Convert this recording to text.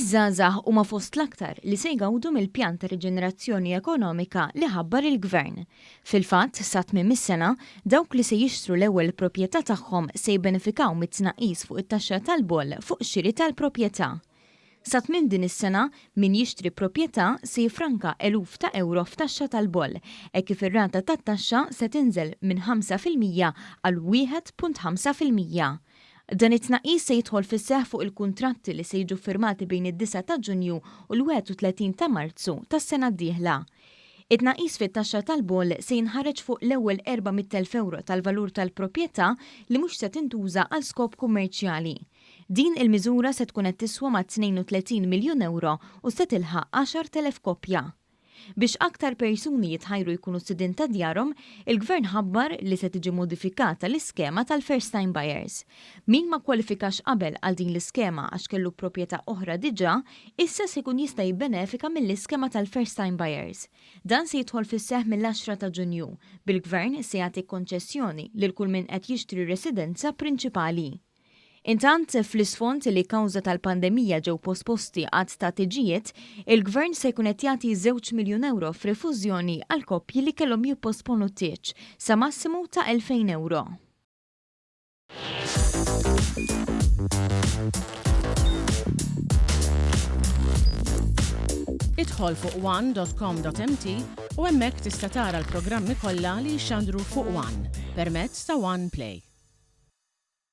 Iż-żgħażagħ huma fost l-aktar li se jgawdu mill-pjan ta' riġenerazzjoni ekonomika li ħabbar il-Gvern. Fil-fatt, sa tmiem is-sena, dawk li se jixtru l-ewwel proprjetà tagħhom se jibbenefikaw mit-tnaqqis fuq it-taxxa tal-boll fuq xiri tal-proprjetà. Sa tmiem din is-sena, min jixtri proprjetà se jiffranka eluf ta' ewro f'taxxa tal-boll, hekk kif ir-rata tat-taxxa se tinżel minn 5% għal 1.5%. Dan it-tnaqqis se jidħol fis-seħħ fuq il-kuntratti li se jiġu ffirmati bejn id-disgħa ta' Ġunju u l-31 ta' Marzu tas-sena d-dieħla. It-tnaqqis fit-taxxa tal-boll se jinħareġ fuq l-ewwel 400,000 ewro tal-valur tal-proprjetà li mhux se tintuża għal skop kummerċjali. Din il-miżura se tkun qed tiswa mat-32 miljun ewro u se tilħaq 10,000 koppja. Biex aktar persuni jitħajru jkunu sidien ta' djarhom, il-Gvern ħabbar li se tiġi modifikata l-iskema tal-first time buyers. Min ma kkwalifikax qabel għal din l-iskema għax kellu proprjetà oħra diġà, issa se jkun jista' jibbenefika mill-iskema tal-first time buyers. Dan se jidħol fis-seħħ mill-għaxra ta' Ġunju, bil-Gvern se jagħti konċessjoni lil kull min qed jixtri residenza prinċipali. Intant, fl-isfond li kawża tal-pandemija ġew posposti għadd ta' tiġijiet, il-Gvern se jkun qed jagħti żewġ miljun ewro f'rifużjoni għal koppji li kellhom jipposponu t-tieġ, sa massimu ta' 2,000 ewro. Idħol fuq one.com.mt u hemmhekk tista' tara l-programmi kollha li jixxandru fuq One permezz ta' One Play.